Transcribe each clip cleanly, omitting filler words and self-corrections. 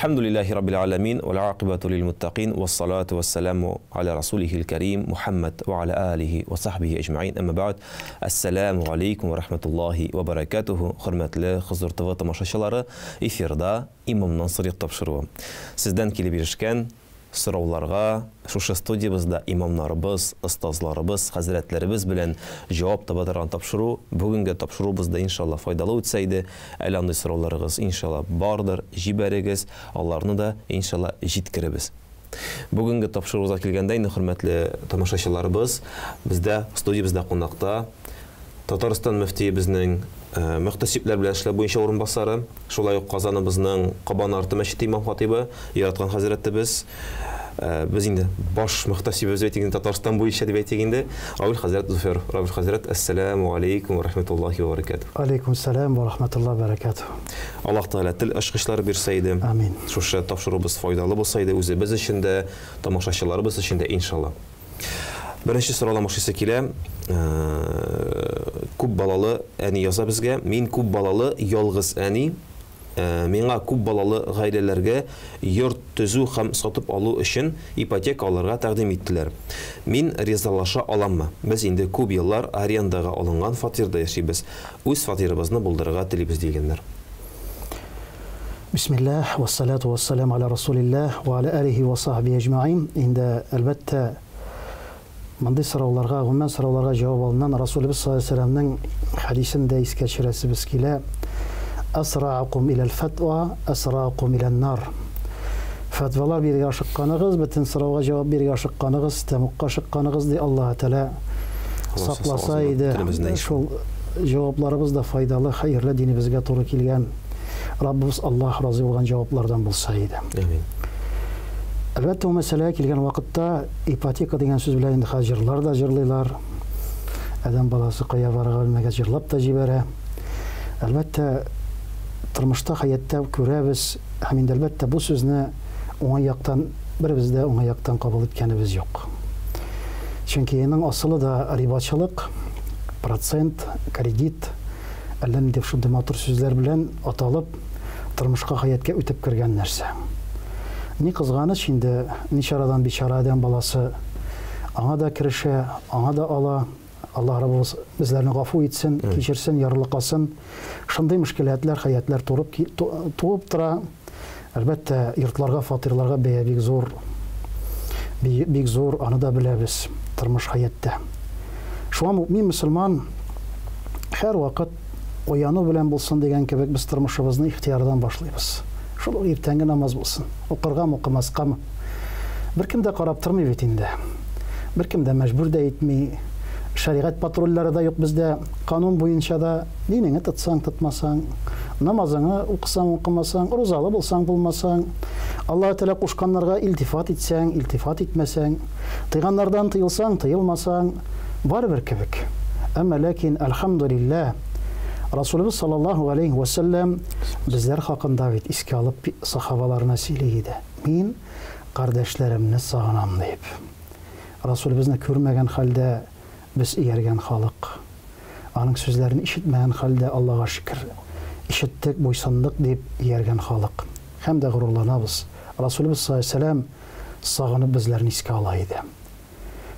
Әлхәмдүлилләһи раббил галәмин, вәл акыйбату лил муттакин, вассалату вассаламу аля расулихил кәрим Мухаммад ва аля алихи ва сахбихи әҗмәгыйн. Әмма бәгъд. Әссәламу алейкум ва рахматуллаһи ва баракатуху. Хөрмәтле Хозур ТВ тамашачылары, эфирда Имамнан сорыйк тапшыруы. Сездән килеп ирешкән сорауларга шушы студиябездә имамнарыбыз, остазларыбыз, хәзрәтләребез белән җавап таба торган тапшыру. Бүгенге тапшыруыбыз да иншалла файдалы үтсә иде. Әле андый сорауларыгыз иншалла бардыр, җибәрегез, аларны да иншалла җиткеребез. Бүгенге тапшыруыбызга килгәндә инде, хөрмәтле тамашачыларыбыз, бездә студиябездә кунакта Татарстан мөфтиебезнең мөхтәсибләр белән эшләү буенча урынбасары, шулай ук Казаныбызның Кабан арты мәчете имам-хатыйбы, яраткан хәзрәтебез, без инде баш мөхтәсибебез әйтик инде Татарстан буенча дип әйтик инде, Равил хәзрәт Зөфәров. Равил хәзрәт, әссәләмү алейкум ва рахматуллахи ва баракатуһ. Алейкум сәлам ва рахматуллаһи ва баракатуһ. Аллаһ Тәгалә тел ачкычлары бирсә иде. Амин. Шушы тапшыруыбыз файдалы булса иде үзебез өчен дә, тамашачыларыбыз өчен дә, иншалла. Беренче сораудан башлыйсы килә. Күп балалы әни яза безгә. Мин күп балалы ялгыз әни. Миңа күп балалы гаиләләргә йорт төзү һәм сатып алу өчен ипотека алырга тәкъдим иттеләр. Мин ризалаша аламмы? Без инде күп еллар арендага алынган фатирда яшибез. Үз фатирыбызны булдырырга телибез, дигәннәр. Бисмилләһ, вәссәләтү вәссәләмү аля Расулилләһ, вә аля әлихи вә сахбихи әҗмәгыйн. Инде, әлбәттә, мондый сорауларга, гомумән сорауларга җавап алдыннан Расулебез саллаллаһу алейһи ва сәлләмнең хәдисен дә искә төшерәсебез килә. Әсраакум иләл фәтва, әсраакум илән нар. Фәтвалар бирергә ашыкканыгыз, бөтен сорауга җавап бирергә ашыкканыгыз, тәмугка ашыкканыгыз, ди Аллаһы Тәгалә сакласа иде. Шул җавапларыбыз да файдалы, хәерле, динебезгә туры килгән, Раббыбыз Аллаһ разый булган җаваплардан булса иде. Амин. Әлбәттә, бу мәсьәләгә килгән вакытта ипотека дигән сүз белән инде хәзер җырлар да җырлыйлар. Адәм баласы кая барырга белмәгәч җырлап та җибәрә. Әлбәттә, тормышта, хәятта күрәбез һәм инде әлбәттә бу сүзне уңай яктан беребез дә уңай яктан кабул иткәнебез юк. Чөнки аның асылы да рибачылык, процент, кредит, әллә нинди шундый матур сүзләр белән аталып, тормышка, хәятка үтеп кергән нәрсә. Ни кызганыч инде, ничарадан бичара адәм баласы аңа да керешә, аңа да ала. Аллаһ Раббыбыз безләрне гафу итсен, кичерсен, ярлыкасын. Шундый мөшкиләтләр, хәятләр турып, туып тора. Әлбәттә, йортларга, фатирларга бәя бик зур. Бик зур, аны да беләбез, тормыш хәятта. Шуңа мөэмин мөселман һәрвакыт уяну белән булсын дигән кебек без тормышыбызны ихтыярдан башлыйбыз. Шул ук иртәнге намаз булсын, укыргамы, укымаскамы. Беркем дә карап тормый бит инде. Беркем дә мәҗбүр дә итми. Шәригать патрульләре дә юк бездә. Канун буенча да динеңне тотсаң, тотмасаң, намазыңны укысаң, укымасаң, рузалы булсаң, булмасаң, Аллаһы Тәгалә кушканнарга илтифат итсәң, илтифат итмәсәң, тыйганнардан тыелсаң, тыелмасаң, барыбер кебек. Әмма ләкин, әлхәмдүлилләһ, Расулыбыз саллаллаһу галәйһи вә сәлләм безләр хакында бит искә алып сахабаларына сөйли иде. Мин кардәшләремне сагынам, диеп. Расулыбызны күрмәгән хәлдә без ияргән халык. Аның сүзләрен ишетмәгән хәлдә, Аллага шөкер, ишеттек, буйсындык, дип ияргән халык. Һәм дә горурланабыз. Расулыбыз саллаллаһу галәйһи вә сәлләм сагынып безләрне искә ала иде.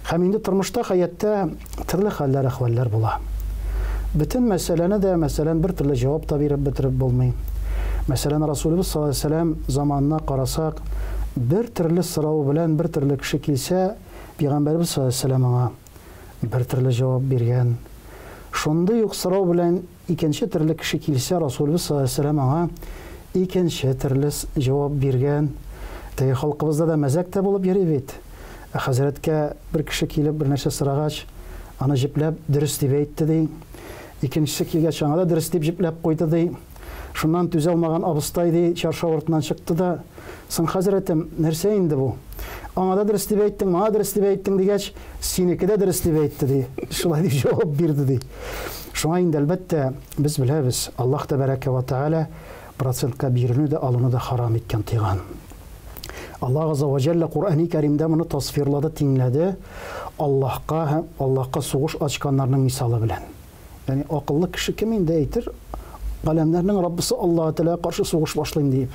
Һәм инде тормышта, хәятта төрле хәлләр, әхвәлләр була. Бөтен мәсьәләне дә, мәсәлән, бер төрле җавап та биреп бетереп булмый. Мәсәлән, Расулыбыз саллаллаһу галәйһи вә сәлләм заманына карасак, бер төрле сорау белән бер төрле кеше килсә, Пәйгамбәребез саллаллаһу галәйһи вә сәлләм аңа бер төрле җавап биргән. Шундый ук сорау белән икенче төрле кеше килсә, Расулыбыз саллаллаһу галәйһи вә сәлләм аңа икенче төрле җавап биргән. Теге халкыбызда да мәзәк тә булып йөри бит. Ә хәзрәткә бер кеше килеп бер нәрсә сорагач, аны җепләп дөрес дип әйтте, ди. Икенчесе килгәч, аңа да дөрес дип җепләп куйды, ди. Шуннан түзә алмаган абыстай, ди, чаршау артыннан чыкты да, Соң, хәзрәтем, нәрсә инде бу? Аңа да дөрес дип әйттең, моңа дөрес дип әйттең, дигәч, синеке дә дөрес дип әйтте, ди. Шулай дип җавап бирде, ди. Шуңа инде, әлбәттә, без беләбез, Аллаһ тәбәрәкә вә тәгалә процентка бирүне дә, алуны да харам иткән, тыйган. Аллаһ Газзә вә Җәллә Коръәни Кәримдә моны тасвирлады, тиңләде Аллаһка һәм Аллаһка сугыш ачканнарның мисалы белән. Ягъни акыллы кеше кем инде әйтер, галәмнәрнең Раббысы Аллаһ Тәгаләгә каршы сугыш башлыйм диеп.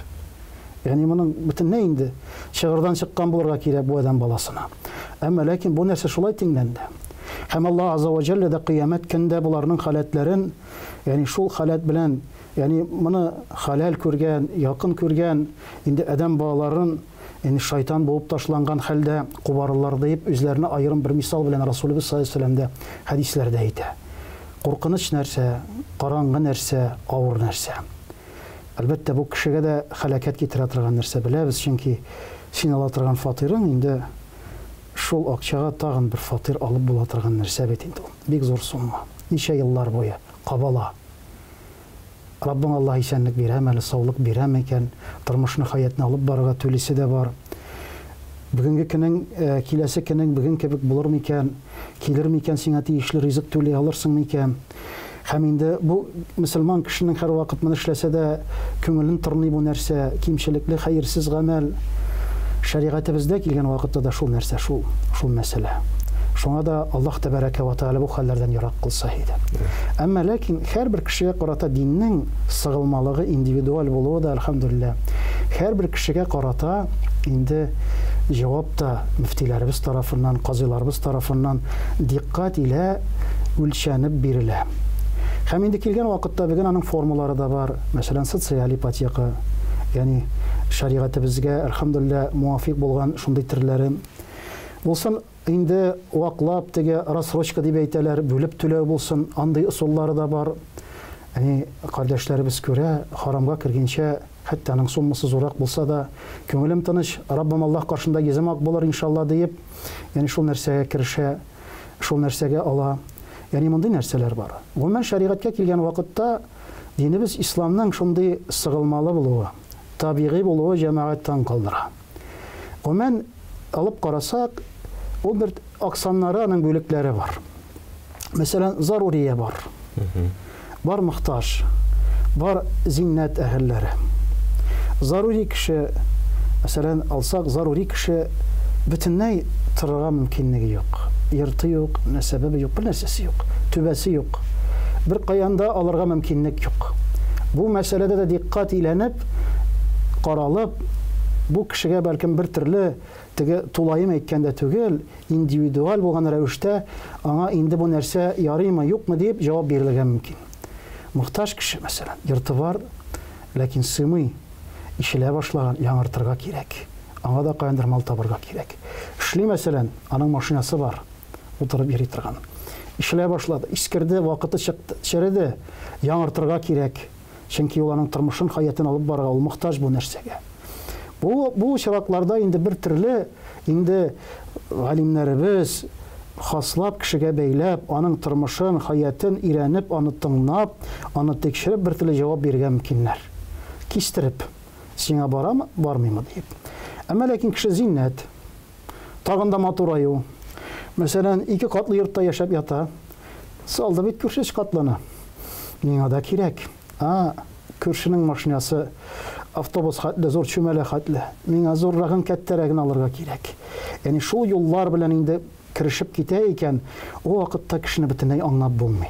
Ягъни моның бөтенләй инде чыгырдан чыккан булырга кирәк бу адәм баласына. Әмма ләкин бу нәрсә шулай тиңләнде. Һәм Аллаһ Азза вә Җәллә дә кыямәт көндә боларның халәтләрен, ягъни шул халәт белән, ягъни моны хәләл күргән, якын күргән инде адәм балаларын инде шайтан буып ташланган хәлдә кубарырлар диеп, үзләренә аерым бер мисал белән Расулыбыз саллаллаһу алейһи ва сәлләм дә хәдисләрдә әйтә. Куркыныч нәрсә, караңгы нәрсә, авыр нәрсә. Әлбәттә, бу кешегә дә һәлакәт китерә торган нәрсә, беләбез, чөнки син ала торган фатирың инде шул акчага тагын бер фатир алып була торган нәрсә бит инде ул. Бик зур сумма. Ничә еллар буе кабала. Раббың Аллаһ исәнлек бирәме әле, саулык бирәме икән, тормышны, хәятны алып барырга түлисе дә бар. Бүгенге көнең, киләсе көнең бүген кебек булыр микән, килер микән сиңа тиешле ризык түли алырсың микән? Һәм инде бу мөселман кешенең һәрвакыт моны эшләсә дә күңелен тырный бу нәрсә, кимчелекле, хәерсез гамәл. Шәригатебездә килгән вакытта да шул нәрсә, шул, шул мәсьәлә. Шуңа да Аллаһ тәбәрәкә вә тәгалә бу хәлләрдән ерак кылса иде. Әмма ләкин һәрбер кешегә карата диннең сыгылмалыгы, индивидуаль булуы да, әлхәмдүлилләһ, һәрбер кешегә карата инде җавап та мөфтиләребез тарафыннан, казыйларыбыз тарафыннан дикъкать илә үлчәнеп бирелә. Һәм инде килгән вакытта бүген аның формалары да бар. Мәсәлән, социаль ипотека, ягъни шәригатебезгә, әлхәмдүлилләһ, муафик булган шундый төрләре. Булсын инде ваклап теге рассрочка дип әйтәләр, бүлеп түләү булсын, андый ысуллары да бар. Әни кардәшләребез күрә, харамга кергәнчә, хәтта аның суммасы зуррак булса да, күңелем тыныч, Раббым Аллаһ каршында йөзем ак булыр, иншалла, диеп, ягъни шул нәрсәгә керешә, шул нәрсәгә ала. Ягъни мондый нәрсәләр бар. Гомумән, шәригатькә килгән вакытта динебез исламның шундый сыгылмалы булуы, табигый булуы җәмәгать таң калдыра. Гомумән, алып карасак, ул бер аксамнары, аның бүлекләре бар. Мәсәлән, зарурия бар. Бар мохтаж, бар зиннәт әһелләре. Зарури кеше, мәсәлән, алсак, зарури кеше бөтенләй торырга мөмкинлеге юк. Йорты юк, нәсәбе юк, бер нәрсәсе юк, түбәсе юк. Бер каян да алырга мөмкинлек юк. Бу мәсьәләдә дә дикъкать иләнеп, каралып, бу кешегә бәлкем бер төрле теге тулаем әйткәндә түгел, индивидуаль булган рәвештә аңа инде бу нәрсә ярыймы, юкмы дип җавап бирелергә мөмкин. Мохтаҗ кеше, мәсәлән, йорты бар, ләкин сыймый, ишелә башлаган, яңартырга кирәк. Аңа да каяндыр мал табырга кирәк. Эшли, мәсәлән, аның машинасы бар, утырып йөри торган. Ишелә башлады, искерде, вакыты чыкты, череде, яңартырга кирәк. Чөнки ул аның тормышын, хаятын алып барырга, ул мохтаҗ бу нәрсәгә. Бу очракларда инде бер төрле инде галимнәребез хаслап кешегә бәйләп, аның тормышын, хаятын өйрәнеп, аны тыңлап, аны тикшереп бер төрле җавап бирергә мөмкиннәр. Кистереп, сиңа барамы, бармыймы диеп. Әмма ләкин кеше зиннәт, тагын да матураю. Мәсәлән, ике катлы йортта яшәп ята. Салды бит күрше өч катлыны. Миңа да кирәк. А, күршенең машинасы автобус хәтле, зур чүмәлә хәтле. Миңа зуррагын, кәттәрәген алырга кирәк. Ягъни шул юллар белән инде керешеп китә икән, ул вакытта кешене бөтенләй аңлап булмый.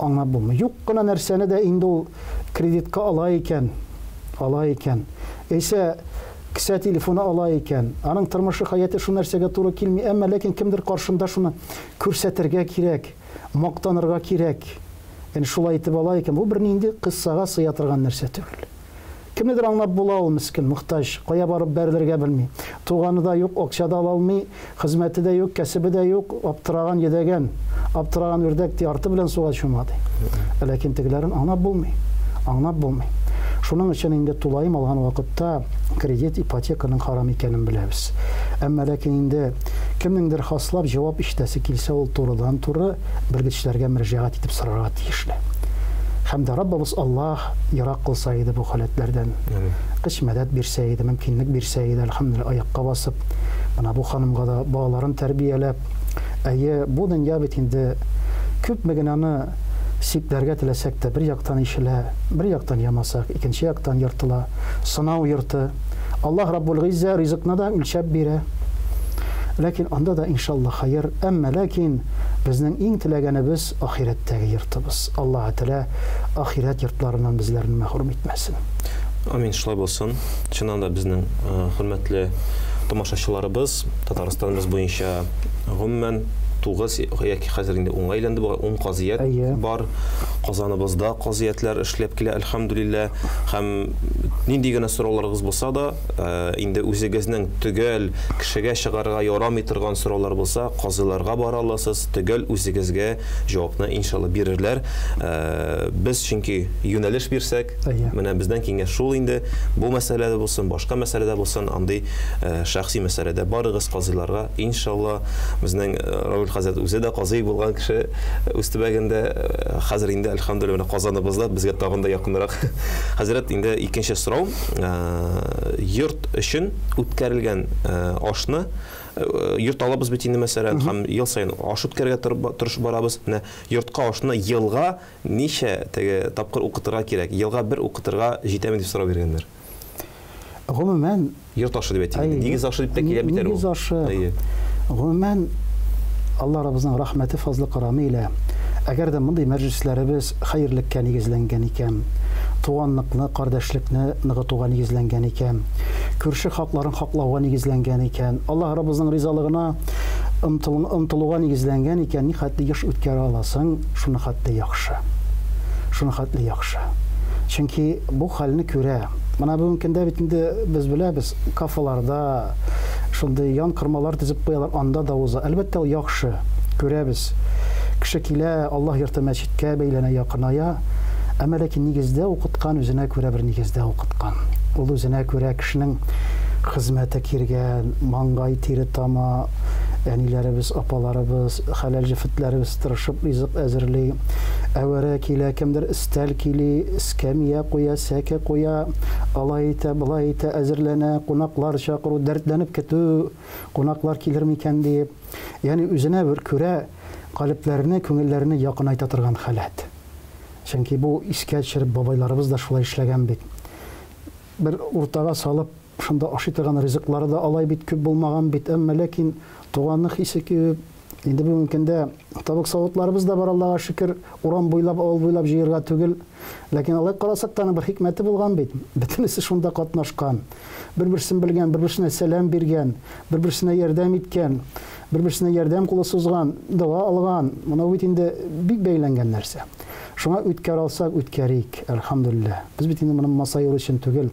Аңлап булмый. Юк кына нәрсәне дә инде ул кредитка ала икән, ала икән. Яисә кесә телефоны ала икән. Аның тормышы, хаяты шул нәрсәгә туры килми, әмма ләкин кемдер каршында шуны күрсәтергә кирәк, мактанырга кирәк. Ягъни шулай итеп ала икән, бу бернинди кыссага сыя торган нәрсә түгел. Кемнедер аңлап була ул мескен, мохтаҗ, кая барып бәрелергә белми. Туганы да юк, акча да ала алмый, хезмәте дә юк, кәсебе дә юк, аптыраган йөдәгән, аптыраган үрдәк ди, арты белән суга чума ди. Ләкин тегеләрен аңлап булмый. Аңлап булмый. Шуның өчен инде тулаем алган вакытта кредит, ипотеканың харам икәнен беләбез. Әмма ләкин инде кемнеңдер хаслап җавап ишетәсе килсә, ул турыдан-туры белгечләргә мөрәҗәгать итеп сорарга тиешле. Һәм дә Раббыбыз Аллаһ ерак кылса иде бу халәтләрдән. Көч мәдәт бирсә иде, мөмкинлек бирсә иде, әлхәмдүлилләһ, аякка басып, менә бу ханымга да балаларын тәрбияләп, әйе, бу дөнья бит инде күпме генә аны сипләргә теләсәк тә, бер яктан ишелә, бер яктан ямасак, икенче яктан ертыла. Сынау йорты. Аллаһ Раббул Гыйззә ризыкны да үлчәп бирә. Ләкин анда да иншалла хәер, әмма ләкин безнең иң теләгәнебез ахирәттәге йортыбыз. Аллаһы Тәгалә ахирәт йортларыннан безләрне мәхрүм итмәсен. Амин, шулай булсын. Чыннан да безнең хөрмәтле тамашачыларыбыз Татарстаныбыз буенча гомумән 9 яки хәзер инде 10 әйләнде бугай, 10 казыят бар. Казаныбызда казыятлар эшләп килә, әлхәмдүлилләһ. Һәм нинди генә сорауларыгыз булса да, инде үзегезнең төгәл кешегә чыгарырга ярамый торган сораулар булса, казыйларга бара аласыз, төгәл үзегезгә җавапны иншалла бирерләр. Без чөнки юнәлеш бирсәк, менә бездән киңәш шул инде, бу мәсьәләдә булсын, башка мәсьәләдә булсын, андый шәхси мәсьәләдә барыгыз казыйларга, иншалла. Безнең Равил хәзрәт үзе дә казый булган кеше үз төбәгендә. Хәзер инде, әлхәмдүлилләһ, менә Казаныбызда безгә тагын да якынрак. Хәзрәт, инде икенче сорау. Йорт өчен үткәрелгән ашны, йорт алабыз бит инде, мәсәлән, һәм ел саен аш үткәрергә тырышып барабыз. Менә йортка ашны елга ничә теге тапкыр укытырга кирәк? Елга бер укытырга җитәме дип сорау биргәннәр. Гомумән, йорт ашы дип әйтик. Нигез ашы дип тә килә бит әле ул. Нигез ашы. Гомумән, Алла Раббыбызның рәхмәте, фазлы карамы илә, әгәр дә мондый мәҗлесләребез хәерлеккә нигезләнгән икән, туганлыкны, кардәшлекне ныгытуга нигезләнгән икән, күрше хакларын хаклауга нигезләнгән икән, Аллаһ Раббыбызның ризалыгына омтылуга нигезләнгән икән, ни хәтле еш үткәрә аласың, шуны хәтле яхшы. Шуны хәтле яхшы. Чөнки бу хәлне күрә. Менә бүгенге көндә бит инде без беләбез, кафеларда шундый ян кырмалар төзеп куялар, анда да уза. Әлбәттә, ул яхшы. Күрәбез. Кеше килә, Аллаһ йорты мәчеткә бәйләнә, якыная. Әмма ләкин нигездә укыткан үзенә күрә бер нигездә укыткан. Ул үзенә күрә кешенең хезмәте киргән, маңгай тире тама, әниләребез, апаларыбыз, хәләл җефетләребез тырышып ризык әзерли. Әвәрә килә, кемдер өстәл кили, эскәмия куя, сәке куя, алай итә, болай итә, әзерләнә, кунаклар чакыру, дәртләнеп көтү, кунаклар килер микән диеп. Ягъни үзенә бер күрә калебләрне, күңелләрне якынайта торган халәт. Чөнки бу искә төшереп бабайларыбыз да шулай эшләгән бит. Бер уртага салып, шунда ашый торган ризыклары да алай бит күп булмаган бит, әмма ләкин туганлык хисе күп. Инде бүгенге көндә табак савытларыбыз да бар, Аллага шөкер, урам буйлап, авыл буйлап җыярга түгел. Ләкин алай карасак та, аның бер хикмәте булган бит. Бөтенесе шунда катнашкан. Бер-берсен белгән, бер-берсенә сәлам биргән, бер-берсенә ярдәм иткән, бер-берсенә ярдәм кулы сузган, дога алган. Моны бит инде бик бәйләнгән нәрсә. Шуңа үткәрә алсак, үткәрик, әлхәмдүлилләһ. Без бит инде моны масаюр өчен түгел,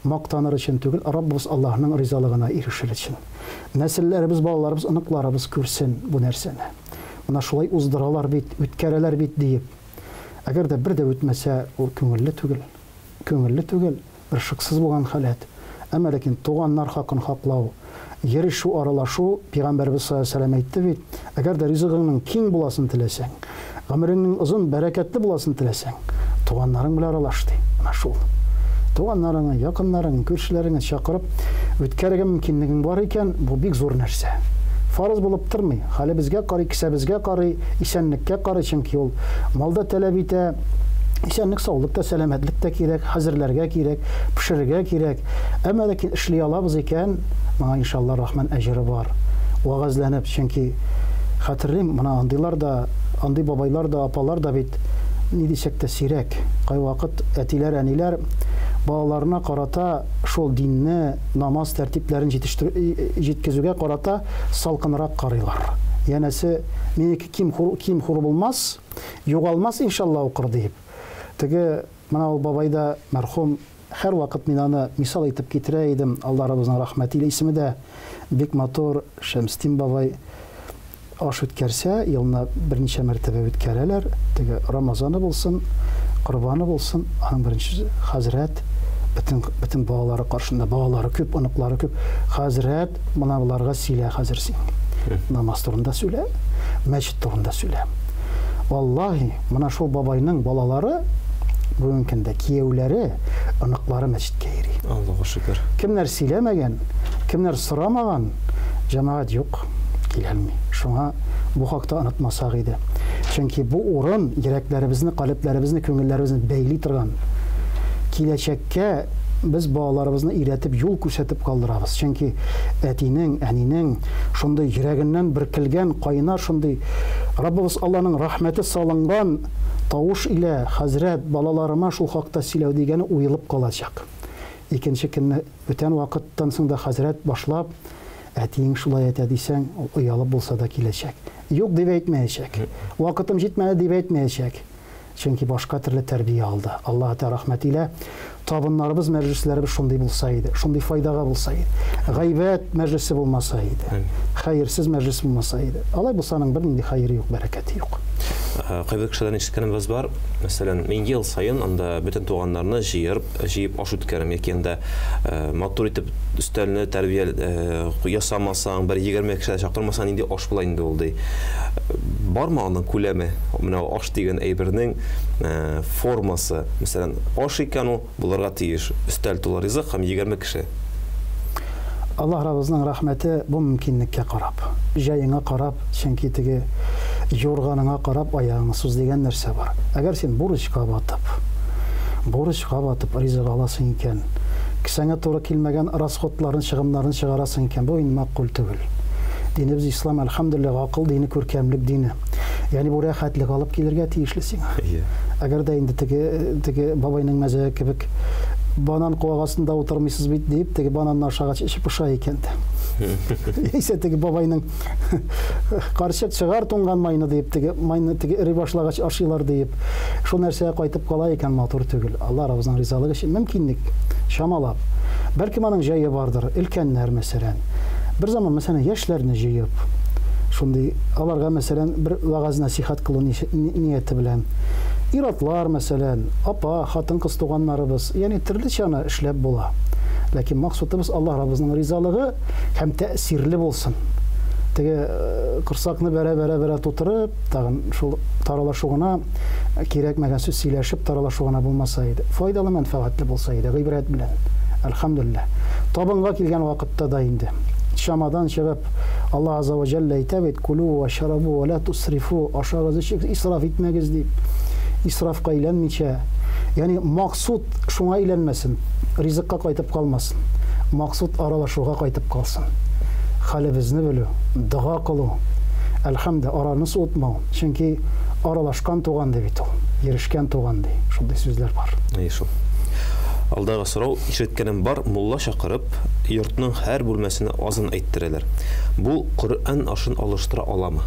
мактаныр өчен түгел, Раббыбыз Аллаһның ризалыгына ирешер өчен. Нәселләребез, балаларыбыз, оныкларыбыз күрсен бу нәрсәне. Менә шулай уздыралар бит, үткәрәләр бит диеп. Әгәр дә бер дә үтмәсә, ул күңелле түгел. Күңелле түгел, бер шыксыз булган халәт. Әмма ләкин туганнар хакын хаклау, йөрешү, аралашу, Пәйгамбәребез саллаллаһу алейһи ва сәлләм әйтте бит, әгәр дә ризыгыңның киң буласын теләсәң, гомереңнең озын, бәрәкәтле буласын теләсәң, туганнарың белән аралаш, ди. Менә шул. Туганнарыңны, якыннарыңны, күршеләреңне чакырып үткәрергә мөмкинлегең бар икән, бу бик зур нәрсә. Фарыз булып тормый. Хәлебезгә карый, кесәбезгә карый, исәнлеккә карый, чөнки ул мал да таләп итә. Исәнлек, саулык та, сәламәтлек тә кирәк, хәзерләргә кирәк, пешерергә кирәк. Әмма ләкин эшли алабыз икән, моңа иншалла рахман әҗере бар. Вәгазьләнеп, чөнки хәтерлим, менә андыйлар да, андый бабайлар да, апалар да бит ни дисәк тә сирәк. Кайвакыт әтиләр, әниләр балаларына карата шул динне, намаз тәртипләрен җиткезүгә карата салкынрак карыйлар. Янәсе, минеке ким-хур булмас, югалмас иншалла укыр диеп. Теге менә ул бабай да мәрхүм, һәрвакыт мин аны мисал итеп китерә идем, Алла Раббыбызның рәхмәте илә, исеме дә бик матур, Шәмсетдин бабай. Аш үткәрсә, елына берничә мәртәбә үткәрәләр. Теге Рамазаны булсын, Корбаны булсын, аның беренче сүзе, хәзрәт, бөтен, бөтен балалары каршында, балалары күп, оныклары күп. Хәзрәт, менә боларга сөйлә хәзер син. Намаз турында сөйлә, мәчет турында сөйлә. Валлаһи, менә шул бабайның балалары бүгенге көндә кияүләре, оныклары мәчеткә йөри. Аллага шөкер. Кемнәр сөйләмәгән, кемнәр сорамаган, җәмәгать юк, киләлми. Шуңа бу хакта онытмасак иде. Чөнки бу урын йөрәкләребезне, калебләребезне, күңелләребезне бәйли торган. Киләчәккә без балаларыбызны өйрәтеп, юл күрсәтеп калдырабыз. Чөнки әтинең, әнинең шундый йөрәгеннән бөркелгән кайнар шундый Раббыбыз Алланың рәхмәте салынган тавыш илә, хәзрәт, балаларыма шул хакта сөйләү дигәне уелып калачак. Икенче көнне бүтән вакыттан соң да хәзрәт башлап, әтиең шулай әйтә дисәң, ул оялып булса да киләчәк. Юк дип әйтмәячәк. Вакытым җитмәде дип әйтмәячәк. Чөнки башка төрле тәрбия алды. Аллаһ Тәгалә рәхмәт илә, табыннарыбыз, мәҗлесләребез шундый булса иде, шундый файдага булса иде. Гайбәт мәҗлесе булмаса иде. Хәерсез мәҗлес булмаса иде. Алай булса аның бернинди хәере юк, бәрәкәте юк. Кайбер кешеләрдән ишеткәнебез бар. Мәсәлән, мин ел саен анда бөтен туганнарны җыерып, җыеп аш үткәрәм яки анда матур итеп өстәлне тәрбия ясамасаң, бер 20 кеше чакырмасаң, нинди аш була инде ул ди. Бармы аның күләме? Менә аш дигән әйбернең формасы. Мәсәлән, аш икән ул булырга тиеш. Өстәл тулы ризык һәм 20 кеше. Аллаһ Раббыбызның рәхмәте бу мөмкинлеккә карап, җаеңа карап, чөнки теге юрганыңа карап аягыңны суз дигән нәрсә бар. Әгәр син бурычка батып, бурычка батып ризык аласың икән, кесәңә туры килмәгән расходларын, чыгымнарын чыгарасың икән, бу инде мәкъбул түгел. Динебез ислам, әлхәмдүлилләһ, акыл дине, күркәмлек дине. Ягъни бу рәхәтлек алып килергә тиешле сиңа. Әгәр дә инде теге теге бабайның мәзәге кебек банан куак астында утырмыйсыз бит дип, теге бананны ашагач эче поша икән дә. Яисә теге бабайның карчык чыгар туңган майны дип, теге майны теге эри башлагач ашыйлар диеп, шул нәрсәгә кайтып кала икән, матур түгел. Алла Раббыбызның ризалыгы өчен мөмкинлек чамалап. Бәлкем аның җае бардыр, өлкәннәр мәсәлән. Бер заман мәсәлән яшьләрне җыеп, шундый аларга мәсәлән бер вәгазь нәсихәт кылу нияте белән. Ир-атлар, мәсәлән, апа, хатын-кыз туганнарыбыз, ягъни төрлечә аны эшләп була. Ләкин максатыбыз Аллаһ Раббыбызның ризалыгы һәм тәэсирле булсын. Теге корсакны бәрә-бәрә-бәрә тутырып, тагын шул таралашу гына, кирәкмәгән сүз сөйләшеп таралашу гына булмаса иде. Файдалы, мәнфәгатьле булса иде, гыйбрәт белән. Әлхәмдүлилләһ. Табынга килгән вакытта да инде чамадан чыгып, Аллаһ Азза ва Җәллә әйтә бит, Кулу ва шарабу ва ла тусрифу, ашагыз, эчегез, исраф итмәгез дип. Исрафка әйләнмичә, ягъни максуд шуңа әйләнмәсен, ризыкка кайтып калмасын. Максуд аралашуга кайтып калсын. Хәлебезне белү, дога кылу. Әлхәмдә, араны суытмау. Чөнки аралашкан туган ди бит ул. Йөрешкән туган ди. Шундый сүзләр бар. Әйе шул. Алдагы сорау, ишеткәнем бар, мулла чакырып, йортның һәр бүлмәсенә азан әйттерәләр. Бу Коръән ашын алыштыра аламы?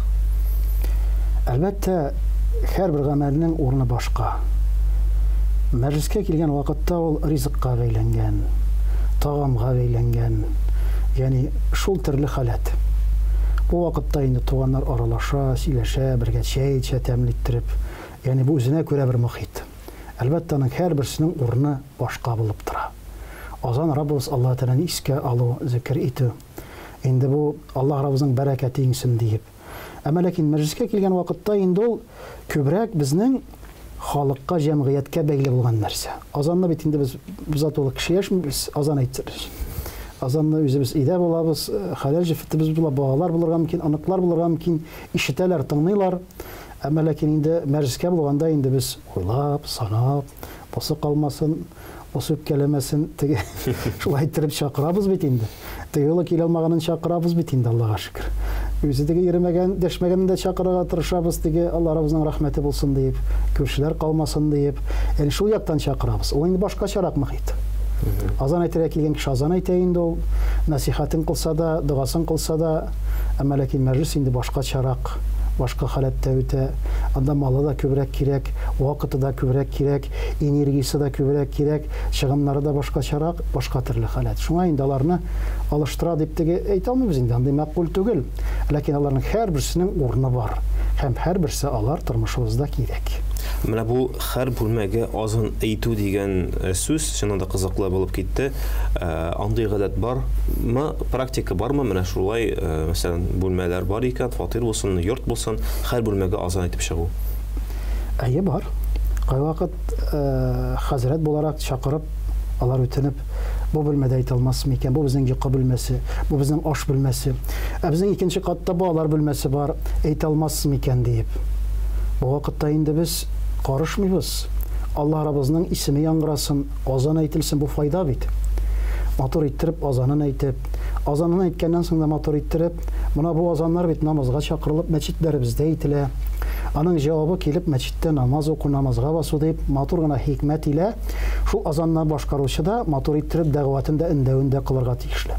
Әлбәттә, һәрбер гамәлнең урыны башка. Мәҗлескә килгән вакытта ул ризыкка бәйләнгән, тагамга бәйләнгән, ягъни шул төрле халәт. Бу вакытта инде туганнар аралаша, сөйләшә, бергә чәй эчә тәмле иттереп. Ягъни бу үзенә күрә бер мохит. Әлбәттә, аның һәрберсенең урыны башка булып тора. Азан Раббыбыз Аллаһ Тәгаләне искә алу, зикер итү. Инде бу Аллаһ Раббыбызның бәрәкәте иңсен диеп. Әмма ләкин мәҗлескә килгән вакытта инде ул күбрәк безнең халыкка, җәмгыятькә бәйле булган нәрсә. Азанны бит инде без бозатулы кеше яшмибез, азан әйтер өчен. Азанны үзебез өйдә булабыз, хәләл җефетебез була, балалар булырга мөмкин, оныклар булырга мөмкин, ишетәләр, тыңлыйлар. Әмма ләкин инде мәҗлескә булганда инде без уйлап, санап, бусы калмасын, бусы үпкәләмәсен, теге шулай иттереп чакырабыз бит инде. Теге юлы килә алмаганын чакырабыз бит инде, Аллага шөкер. Үзе теге йөрмәгән, дәшмәгәнен дә чакырырга тырышабыз, теге Алла Раббыбызның рәхмәте булсын диеп, күршеләр калмасын диеп. Яни шул яктан чакырабыз. Ул инде башкачарак мохит. Азан әйтергә килгән кеше азан әйтә инде ул, нәсихәтен кылса да, догасын кылса да, әмма ләкин мәҗлес инде башкачарак, башка халәттә үтә. Анда малы да күбрәк кирәк, вакыты да күбрәк кирәк, энергиясе дә күбрәк кирәк, чыгымнары да башкачарак, башка төрле халәт. Шуңа инде аларны алыштыра дип теге әйтә алмыйбыз инде, андый мәкъбул түгел. Ләкин аларның һәрберсенең урыны бар һәм һәрберсе алар тормышыбызда кирәк. Менә бу һәр бүлмәгә азан әйтү дигән сүз чыннан да кызыклы булып китте. Андый гадәт бармы, практика бармы? Менә шулай, мәсәлән, бүлмәләр бар икән, фатир булсын, йорт булсын, һәр бүлмәгә азан әйтеп чыгу. Әйе, бар. Кайвакыт хәзрәт буларак чакырып, алар үтенеп, бу бүлмәдә әйтә алмассың микән? Бу безнең йокы бүлмәсе, бу безнең аш бүлмәсе. Ә безнең икенче катта балалар бүлмәсе бар, әйтә алмассың микән диеп. Бу вакытта инде без карышмыйбыз. Аллаһ Раббыбызның исеме яңгырасын, азан әйтелсен, бу файда бит. Матур иттереп азанын әйтеп, азанын әйткәннән соң да матур иттереп, менә бу азаннар бит намазга чакырылып мәчетләребездә әйтелә. Аның җавабы килеп мәчеттә намаз уку, намазга басу дип, матур гына хикмәт илә шул азанны башкаручы да матур иттереп дәгъватын да, өндәвен дә кылырга тиешле.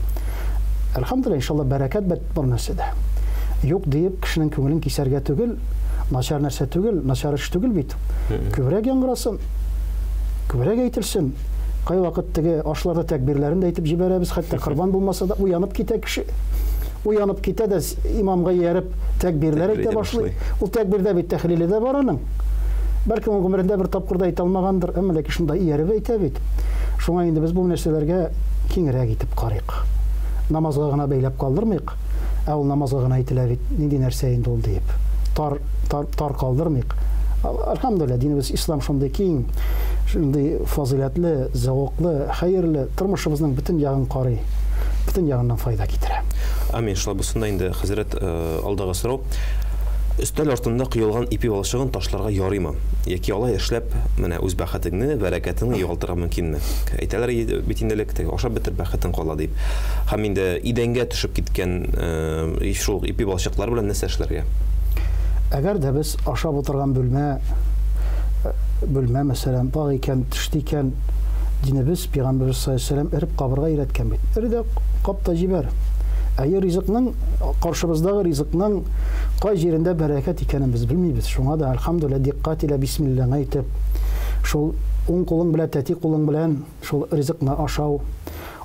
Әлхәмдүлилләһ, иншалла, бәрәкәт бит бар нәрсәдә. Юк диеп кешенең күңелен кисәргә түгел, начар нәрсә түгел, начар эш түгел бит. Күбрәк яңгырасын, күбрәк әйтелсен. Кайвакыт теге ашларда тәкбирләрен дә әйтеп җибәрәбез, хәтта корбан булмаса да уянып китә кеше. Уянып китә дә имамга ияреп тәкбирләр әйтә башлый. Ул тәкбирдә бит тәхлиле дә бар аның. Бәлкем ул гомерендә бер тапкыр да әйтә алмагандыр, әмма ләкин шунда ияреп әйтә бит. Шуңа инде без бу нәрсәләргә киңрәк итеп карыйк. Намазга гына бәйләп калдырмыйк. Ә ул намазга гына әйтелә бит, нинди нәрсә инде ул диеп. Тар, тар, тар калдырмыйк. Әлхәмдүлилләһ, динебез ислам шундый киң, шундый фазыйләтле, зәвыклы, хәерле, тормышыбызның бөтен ягын карый, бөтен ягыннан файда китерә. Амин. Шулай булсын да инде, хәзрәт, алдагы сорау. Өстәл артында коелган ипи балчыгын ташларга ярыймы? Яки алай эшләп, менә үз бәхетеңне, бәрәкәтеңне югалтырга мөмкинме? Әйтәләр бит инде элек, теге ашап бетер, бәхетең кала дип. Һәм инде идәнгә төшеп киткән шул ипи балчыклары белән нәрсә эшләргә? Әгәр дә без ашап утырган бүлмә, бүлмә, мәсәлән, пак икән, төште икән, динебез, пәйгамбәребез саллаллаһу алейһи ва сәлләм эреп кабырга өйрәткән бит. Эре дә кап та җибәр. Әйе, ризыкның, каршыбыздагы ризыкның кай җирендә бәрәкәт икәнен без белмибез. Шуңа да, әлхәмдүлилләһ, диккать илә бисмиллаһны әйтеп, шул уң кулың белән, тәти кулың белән шул ризыкны ашау,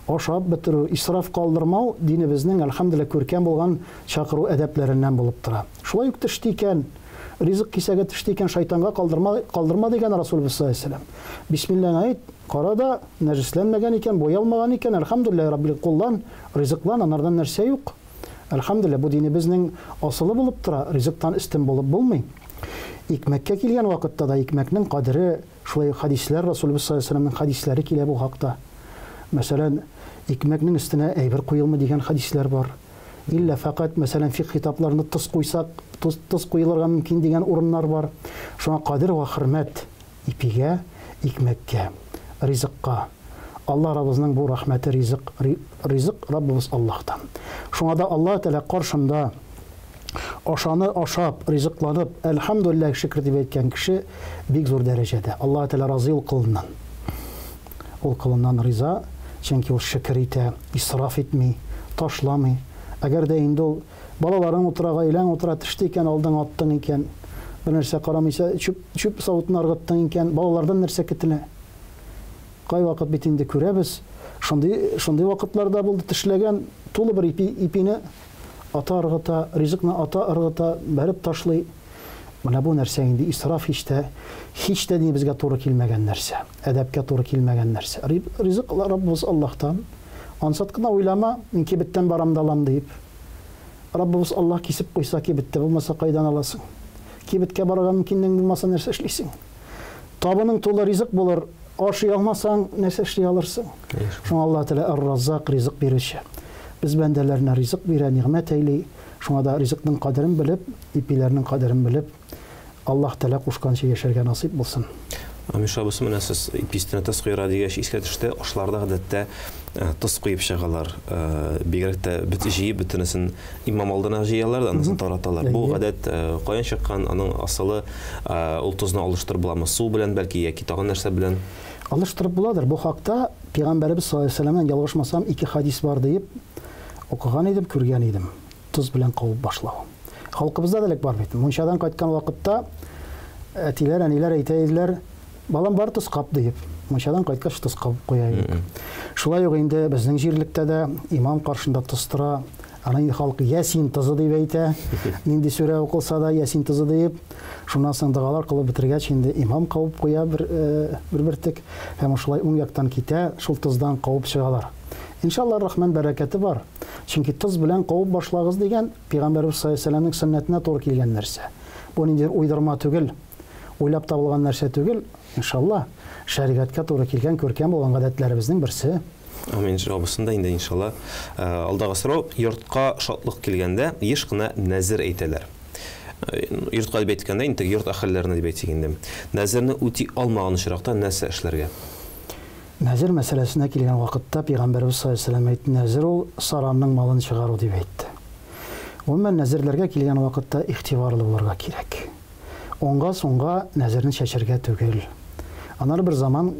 ашап бетерү, исраф калдырмау динебезнең, әлхәмдүлилләһ, күркәм булган чакыру әдәпләреннән булып тора. Шулай ук төште икән, ризык кисәге төште икән, шайтанга калдырма, калдырма дигән Расулыбыз саллаллаһу алейһи ва сәлләм. Бисмиллаһны әйт, кара да, нәҗесләнмәгән икән, буялмаган икән, әлхәмдүлилләһи раббил куллан, ризыклан, анардан нәрсә юк. Әлхәмдүлилләһ, бу динебезнең асылы булып тора, ризыктан өстен булып булмый. Икмәккә килгән вакытта да икмәкнең кадере, шулай ук хәдисләр, Расулыбыз саллаллаһу алейһи ва сәлләмнең хәдисләре килә бу хакта. Мәсәлән, икмәкнең өстенә әйбер куелмый дигән хәдисләр бар. Иллә фәкать, мәсәлән, фикъ китапларында тоз куйсак, тоз, тоз куелырга мөмкин дигән урыннар бар. Шуңа кадер вә хөрмәт ипигә, икмәккә, ризыкка. Алла Раббыбызның бу рәхмәте ризык, ризык Раббыбыз Аллаһтан. Шуңа да Аллаһ Тәгалә каршында ашаны ашап, ризыкланып, әлхәмдүлилләһ шөкер дип әйткән кеше бик зур дәрәҗәдә. Аллаһ Тәгалә разый ул колыннан. Ул колыннан риза, чөнки ул шөкер итә, исраф итми, ташламый. Әгәр дә инде ул балаларың утыра, гаиләң утыра, төште икән, алдың, аттың икән, бер нәрсә карамыйча, чүп, чүп савытына ыргыттың икән, балалардан нәрсә көтелә? Кайвакыт бит инде күрәбез, шундый, шундый вакытлар да булды, тешләгән тулы бер ипи, ипине ата ыргыта, ризыкны ата ыргыта, бәреп ташлый. Менә бу нәрсә инде исраф һич тә, һич тә динебезгә туры килмәгән нәрсә, әдәпкә туры килмәгән нәрсә. Ризык Раббыбыз Аллаһтан. Ансат кына уйлама, мин кибеттән барам да алам диеп. Раббыбыз Аллаһ кисеп куйса кибеттә булмаса кайдан аласың? Кибеткә барырга мөмкинлегең булмаса нәрсә эшлисең? Табының тулы ризык булыр, ашый алмасаң, нәрсә эшли алырсың? Шуңа Аллаһ Тәгалә Ар-Раззак, ризык бирүче. Без бәндәләренә ризык бирә, нигъмәт әйли. Шуңа да ризыкның кадерен белеп, ипиләрнең кадерен белеп, Аллаһ Тәгалә кушканча яшәргә насыйп булсын. Амин, шулай булсын. Менә сез ипи өстенә тоз куярга дигәч, искә төште, ашларда гадәттә тоз куеп чыгалар. Бигрәк тә бөт җыеп бөтенесен имам алдына җыялар да, анысын тараталар. Бу гадәт каян чыккан, аның асылы, ул тозны алыштырып буламы? Су белән бәлки яки тагын нәрсә белән? Алыштырып буладыр. Бу хакта Пәйгамбәребез саллаллаһу алейһи ва сәлләмнән ялгышмасам ике хадис бар диеп укыган идем, күргән идем. Тоз белән кабып башлау. Халкыбызда да элек бар бит. Мунчадан кайткан вакытта әтиләр, әниләр әйтә иделәр, балам бар тоз кап диеп. Мунчадан кайткач тоз кабып куя идек. Шулай ук инде безнең җирлектә дә имам каршында тоз тора. Аны инде халык Ясин тозы дип әйтә. Нинди сүрә укылса да Ясин тозы диеп. Шуннан соң догалар кылып бетергәч инде имам кабып куя бер бер бөртек һәм шулай уң яктан китә, шул тоздан кабып чыгалар. Иншалла Рахман бәрәкәте бар. Чөнки тоз белән кабып башлагыз дигән Пәйгамбәребез саллаллаһу алейһи ва сәлләмнең сөннәтенә туры килгән нәрсә. Бу ниндидер уйдырма түгел, уйлап табылган нәрсә түгел, иншалла, шәригатькә туры килгән күркәм булган гадәтләребезнең берсе. Амин, җавабысын да инде иншалла. Алдагы сорау, йортка шатлык килгәндә еш кына нәзер әйтәләр. Йортка дип әйткәндә, инде йорт әһелләренә дип әйтик инде. Нәзерне үти алмаган очракта нәрсә эшләргә? Нәзер мәсьәләсенә килгән вакытта Пәйгамбәребез саллаллаһу алейһи ва сәлләм әйтте, нәзер ул саранның малын чыгару дип әйтте. Гомумән, нәзерләргә килгән вакытта игътибарлы булырга кирәк. Уңга-суңга нәзерне чәчәргә түгел. Аннары бер заман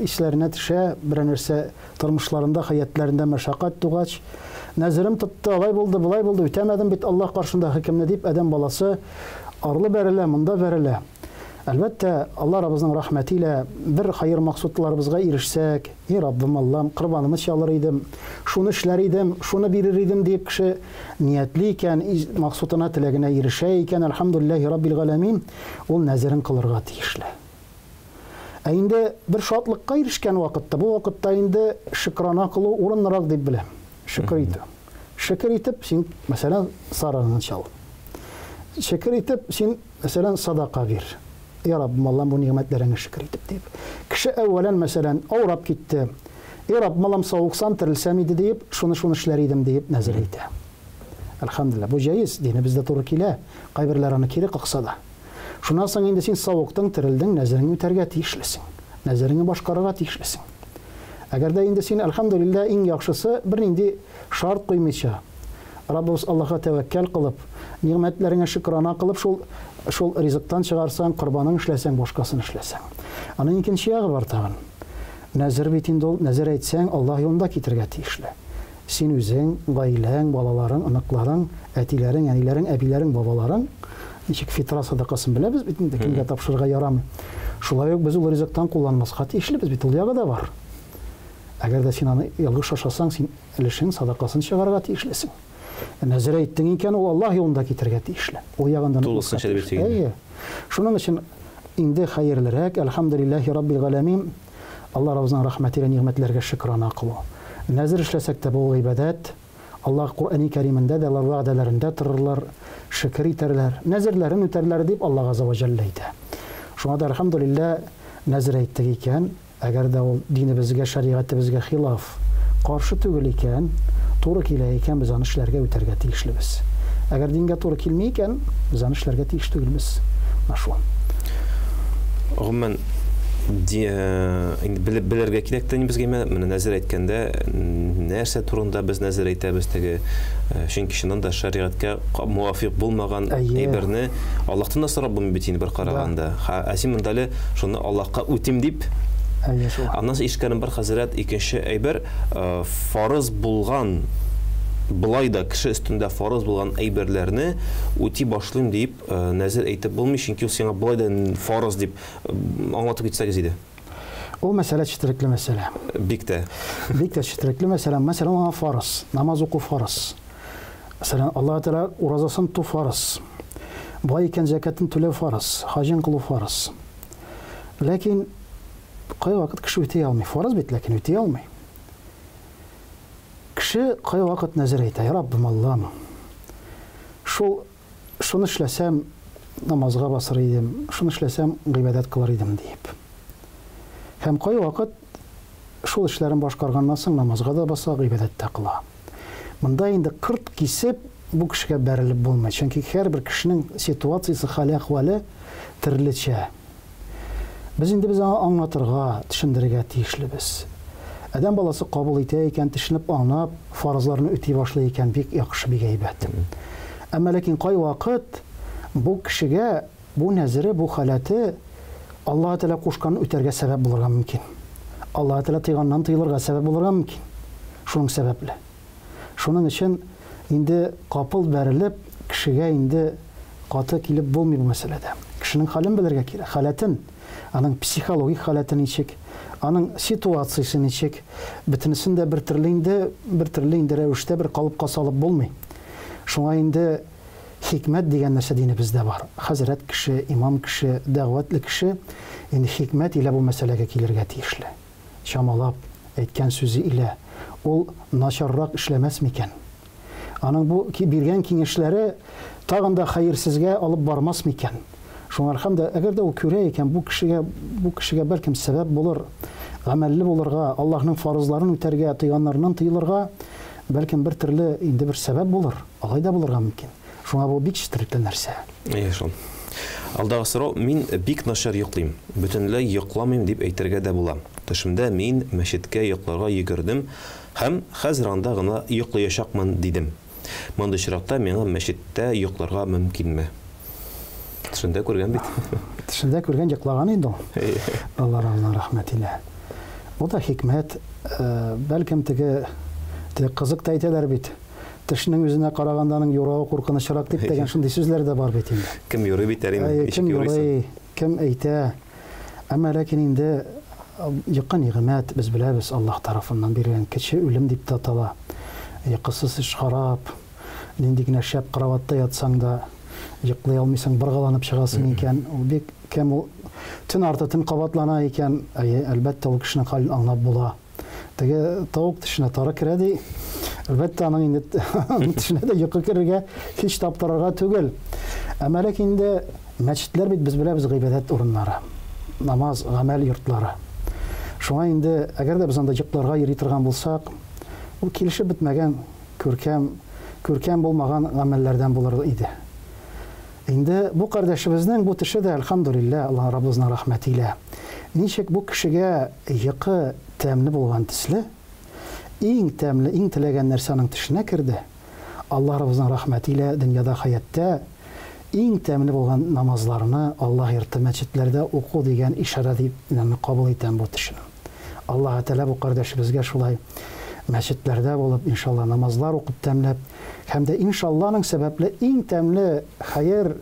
исләренә төшә, берәр нәрсә тормышларында, хәятләрендә мәшәкать тугач, нәзерем тотты, алай булды, болай булды, үтәмәдем бит Аллаһ каршында хөкемне дип, адәм баласы арлы бәрелә, монда бәрелә. Әлбәттә, Алла Раббыбызның рәхмәте илә бер хәер максутларыбызга ирешсәк, И Раббым Аллам, корбанымны чалыр идем, шуны эшләр идем, шуны бирер идем дип кеше ниятли икән, максутына, теләгенә ирешә икән, әлхәмдүлилләһи раббил галәмин, ул нәзерен кылырга тиешле. Ә инде бер шатлыкка ирешкән вакытта, бу вакытта инде шөкрана кылу урынлырак дип беләм. Шөкер итү. Шөкер итеп, син, мәсәлән, сарыгыңны чал. Шөкер итеп, син, мәсәлән, садака бир. Я Раббым, Аллам, бу нигъмәтләреңә шөкер итеп дип. Кеше әүвәлән, мәсәлән, авырап китте. Я Раббым, Аллам, савыксам, терелсәм иде диеп, шуны-шуны эшләр идем диеп нәзер әйтә. Әлхәмдүлилләһ, бу җаиз, динебездә туры килә. Кайберләр аны кире какса да. Шуннан соң инде син савыктың, терелдең, нәзереңне үтәргә тиешлесең. Нәзереңне башкарырга тиешлесең. Әгәр дә инде син, әлхәмдүлилләһ, иң яхшысы, бернинди шарт куймыйча, Раббыбыз Аллаһка тәвәккәл кылып, нигъмәтләреңә шөкрана кылып, шул шул ризыктан чыгарсаң, корбаның эшләсәң, башкасын эшләсәң. Аның икенче ягы бар тагын. Нәзер бит инде ул, нәзер әйтсәң, Аллаһ юлында китергә тиешле. Син үзең, гаиләң, балаларың, оныкларың, әтиләрең, әниләрең, әбиләрең, бабаларың, ничек фитра садакасын беләбез бит инде, кемгә тапшырырга ярамый. Шулай ук без ул ризыктан кулланмаска тиешлебез бит, ул ягы да бар. Әгәр дә син аны ялгыш ашасаң, син өлешен, садакасын чыгарырга тиешлесең. Нәзер әйттең икән, ул Аллаһ юлында китергә тиешле. Ул ягын да онытмаска тиешле. Әйе. Шуның өчен инде хәерлерәк, әлхәмдүлилләһи раббил галәмин, Алла Раббыбызның рәхмәте илә нигъмәтләргә шөкрана кылу. Нәзер эшләсәк тә, бу гыйбадәт. Аллаһ Коръәни Кәримендә дә алар вәгъдәләрендә торырлар, шөкер итәрләр, нәзерләрен үтәрләр дип Аллаһ Газзә вә Җәллә әйтә. Шуңа да, әлхәмдүлилләһ, нәзер әйттек икән, Әгәр дә ул динебезгә, шәригатебезгә хилаф, каршы түгел икән, туры килә икән, без аны эшләргә, үтәргә тиешлебез. Әгәр дингә туры килми икән, без аны эшләргә тиеш түгелбез. Менә шул. Гомумән, инде белергә кирәк тә безгә менә нәзер әйткәндә нәрсә турында без нәзер әйтәбез теге, чөнки чыннан да шәригатькә муафик булмаган әйберне Аллаһтан да сорап булмый бит инде бер караганда. Ә син монда әле шуны Аллаһка үтим дип. Әйе шул. Аннан соң ишеткәнем бар, хәзрәт, икенче әйбер, фарыз булган, болай да кеше өстендә фарыз булган әйберләрне үти башлыйм дип нәзер әйтеп булмый, чөнки ул сиңа болай да фарыз дип аңлатып китсәгез иде. Ул мәсьәлә четерекле мәсьәлә. Бик тә. Бик тә четерекле мәсьәлә. Мәсәлән, аңа фарыз, намаз уку фарыз. Мәсәлән, Аллаһ Тәгалә уразасын тоту фарыз. Бай икән зәкятын түләү фарыз, хаҗын кылу фарыз. Ләкин кайвакыт кеше үти алмый. Фарыз бит, ләкин үти алмый. Кеше кайвакыт нәзер әйтә, Я Раббым Аллам, шул шуны эшләсәм, намазга басыр идем, шуны эшләсәм, гыйбадәт кылыр идем диеп. Һәм кайвакыт шул эшләрен башкарганнан соң намазга да баса, гыйбадәт тә кыла. Монда инде кырт кисеп бу кешегә бәрелеп булмый, чөнки һәрбер кешенең ситуациясе, хәле-әхвәле төрлечә. Без инде без аңа аңлатырга, төшендерергә тиешлебез. Адәм баласы кабул итә икән, төшенеп, аңлап, фарызларны үти башлый икән, бик яхшы, бик әйбәт. Әмма ләкин кайвакыт бу кешегә бу нәзере, бу халәте Аллаһы Тәгалә кушканын үтәргә сәбәп булырга мөмкин. Аллаһы Тәгалә тыйганнан тыелырга сәбәп булырга мөмкин. Шуның сәбәпле. Шуның өчен инде капыл бәрелеп, кешегә инде каты килеп булмый бу мәсьәләдә. Кешенең хәлен белергә кирәк, халәтен, аның психологик халәте ничек, аның ситуациясе ничек, бөтенесен дә бер төрле инде, бер төрле инде рәвештә бер калыпка салып булмый. Шуңа инде хикмәт дигән нәрсә динебездә бар. Хәзрәт кеше, имам кеше, дәгъватлы кеше инде хикмәт илә бу мәсьәләгә килергә тиешле. Чамалап әйткән сүзе илә ул начаррак эшләмәс микән? Аның бу биргән киңәшләре тагын да хәерсезгә алып бармас микән? Шуңа әлхәмдә, әгәр дә ул күрә икән, бу кешегә, бу кешегә бәлкем сәбәп булыр, гамәлле булырга, Аллаһның фарызларын үтәргә, тыйганнарыннан тыелырга, бәлкем бер төрле инде бер сәбәп булыр. Алай да булырга мөмкин. Шуңа бу бик четерекле нәрсә. Әйе шул. Алдагы сорау, мин бик начар йоклыйм. Бөтенләй йокламыйм дип әйтергә дә була. Төшемдә мин мәчеткә йокларга йөгердем һәм хәзер анда гына йоклаячакмын дидем. Мондый очракта миңа мәчеттә йокларга мөмкинме? Төшендә күргән бит. Төшендә күргән, йоклаган инде ул. Алла Раббының рәхмәте илә. Бу да хикмәт. Бәлкем теге теге кызык та әйтәләр бит. Төшнең үзенә караганда аның юравы куркынычрак дип дигән шундый сүзләр дә бар бит инде. Кем юрый бит әле, ничек юрыйсың? Кем әйтә? Әмма ләкин инде йокы нигъмәт, без беләбез, Аллаһ тарафыннан бирелгән кече үлем дип тә атала. Йокысыз эш харап. Нинди генә шәп кроватьта ятсаң да, йоклый алмыйсың, боргаланып чыгасың икән, ул бик кем ул төн арты төн кабатлана икән, әйе, әлбәттә, ул кешенең хәлен аңлап була. Теге тавык төшенә тары керә ди. Әлбәттә, аның инде төшенә дә йокы керергә һич таптырырга түгел. Әмма ләкин инде мәчетләр бит без беләбез гыйбадәт урыннары. Намаз, гамәл йортлары. Шуңа инде, әгәр дә без анда йокларга йөри торган булсак, ул килешеп бетмәгән, күркәм, күркәм булмаган гамәлләрдән булыр иде. Инде бу кардәшебезнең бу төше дә, әлхәмдүлилләһ, Аллаһ Раббыбызның рәхмәте илә, ничек бу кешегә йокы тәмле булган төсле, иң тәмле, иң теләгән нәрсә аның төшенә керде, Аллаһ Раббыбызның рәхмәте илә дөньяда хәяттә иң тәмле булган намазларны Аллаһ йорты мәчетләрдә уку дигән ишарә дип мин аны кабул итәм бу төшне. Аллаһы Тәгалә бу кардәшебезгә шулай мәчетләрдә булып, иншалла, намазлар укып тәмләп, һәм дә иншалла аның сәбәпле иң тәмле, хәер,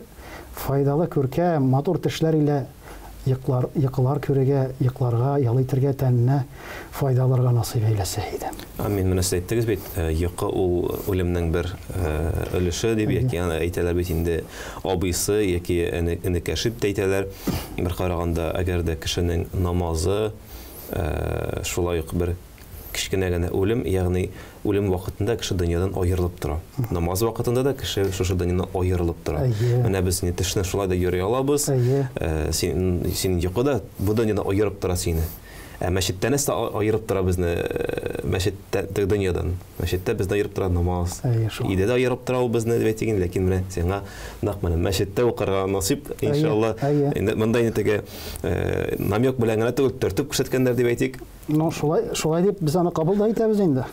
файдалы, күркәм, матур төшләр илә йоклар, йокылар күрергә, йокларга, ял итергә, тәненә файда алырга насыйп әйләсә иде. Амин. Менә сез әйттегез бит, йокы ул үлемнең бер өлеше дип, яки аны әйтәләр бит инде абыйсы яки энекәше дип тә әйтәләр. Бер караганда, әгәр дә кешенең намазы шулай ук бер кечкенә генә үлем, ягъни үлем вакытында кеше дөньядан аерылып тора. Намаз вакытында да кеше шушы дөньядан аерылып тора. Менә без инде төшне шулай да йөри алабыз. Син, син йокы да бу дөньядан аерып тора сине. Ә мәчеттә нәрсә аерып тора безне мәчеттә дөньядан? Мәчеттә безне аерып тора намаз. Өйдә дә аерып тора ул безне дип әйтик инде, ләкин менә сиңа нәкъ менә мәчеттә укырга насыйп, иншалла. Инде монда инде теге намек белән генә түгел, төртеп күрсәткәннәр дип әйтик. Ну, шулай, шулай дип без аны кабул да итәбез инде.